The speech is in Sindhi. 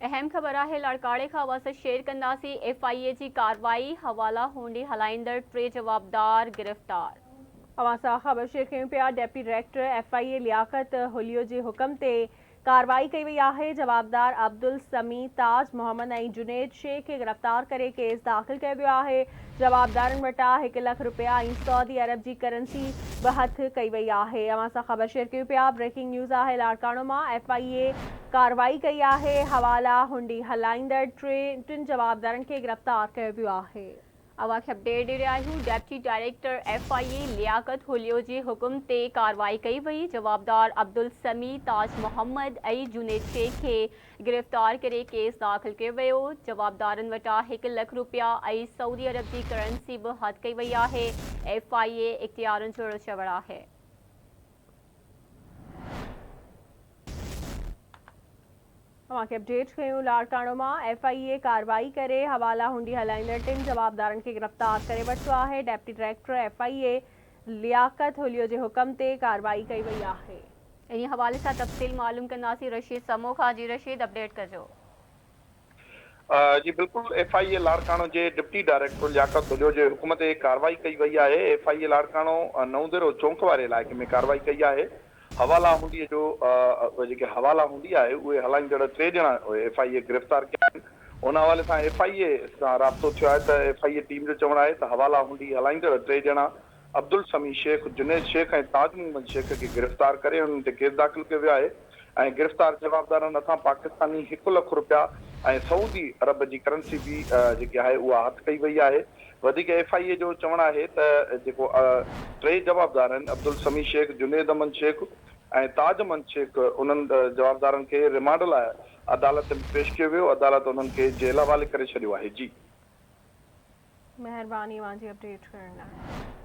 اهم خبر آهي لاڙڪاڻي کان اوهان سان شيئر ڪنداسين ايف I اي جي ڪارروائي، حوالا هونڊي هلائيندڙ ٽي جوابدار گرفتار. اوهان سان خبر شيئر ڪيون پيا deputy director F I A Liaquat Hulio جي حڪم تي ڪارروائي ڪئي وئي آهي، جوابدار عبدالسميع، تاج محمد ۽ جنيد شيخ کي گرفتار ڪري ڪيس داخل ڪيو ويو آهي، جوابدارن وٽان هڪ لک رپيا ۽ سعودي عرب جي ڪرنسي به هٿ ڪئي وئي آهي. اوهان سان خبر شيئر ڪيون پيا بريڪنگ نيوز آهي لاڙڪاڻو مان ايف I اي ڪارروائي ڪئي آهي، حوالا هنڊي هلائيندڙ ٽن جوابدارن کي گرفتار ڪيو ويو آهي. اوهان کي اپڊيٽ ڏئي رهيا آهيون deputy director F I A Liaquat Hulio جي حڪم تي ڪارروائي ڪئي وئي، جوابدار عبدالسميع، تاج محمد ۽ جنيد شيخ کي گرفتار ڪري ڪيس داخل ڪيو ويو، جوابدارن وٽان هڪ لک رپيا ۽ سعودي عرب جي ڪرنسي به هٿ ڪئي وئي آهي، ايف I اي اختيارن جو اهڙو چوڻ آهي. اوهان کي اپڊيٽ ڪيون لاڙڪاڻو مان ايف I اي ڪارروائي ڪري حوالا هنڊي هلائيندڙ ٽن جوابدارن کي گرفتار ڪري ورتو آهي، deputy director F I A Liaquat Hulio جي حڪم تي ڪارروائي ڪئي وئي آهي. انهي حوالي سان تفصيل معلوم ڪنداسين رشيد سمون کان جي رشيد اپڊيٽ ڪجو. جي بلڪل ايف I اي لاڙڪاڻو جي ڊپٽي ڊائريڪٽر لياقت هليو جي حڪم تي ڪارروائي ڪئي وئي آهي، ايف I اي لاڙڪاڻو نئون ديرو چونڪ واري علائقي ۾ ڪارروائي ڪئي آهي، حوالا هنڊي جو جيڪي حوالا هنڊي آهي اهي هلائيندڙ ٽي ڄڻا ايف I اي گرفتار ڪيا آهن ان حوالي سان ايف I اي سان رابطو ٿيو آهي ته ايف I A team جو چوڻ آهي ته حوالا هنڊي هلائيندڙ ٽي ڄڻا عبدالسميع شيخ، جنيد شيخ ۽ تاج محمد شيخ کي گرفتار ڪري انهن تي ڪيس داخل ڪيو ويو آهي ۽ گرفتار جوابدارن هٿان پاڪستاني هڪ لک رپيا ۽ سعودي عرب جي ڪرنسي به جيڪي آهي اها هٿ ڪئي وئي آهي. وڌيڪ ايف I اي جو چوڻ آهي ته جيڪو ٽي جوابدار آهن عبدالسميع شيخ، جنيد احمد شيخ ۽ تاج احمد شيخ انهن جوابدارن کي رمانڊ لاء عدالت ۾ پيش ڪيو ويو، عدالت انهن کي جيل حوالي ڪري ڇڏيو آهي. جي. مهرباني اوهان جي اپڊيٽ ڪرڻ لاء.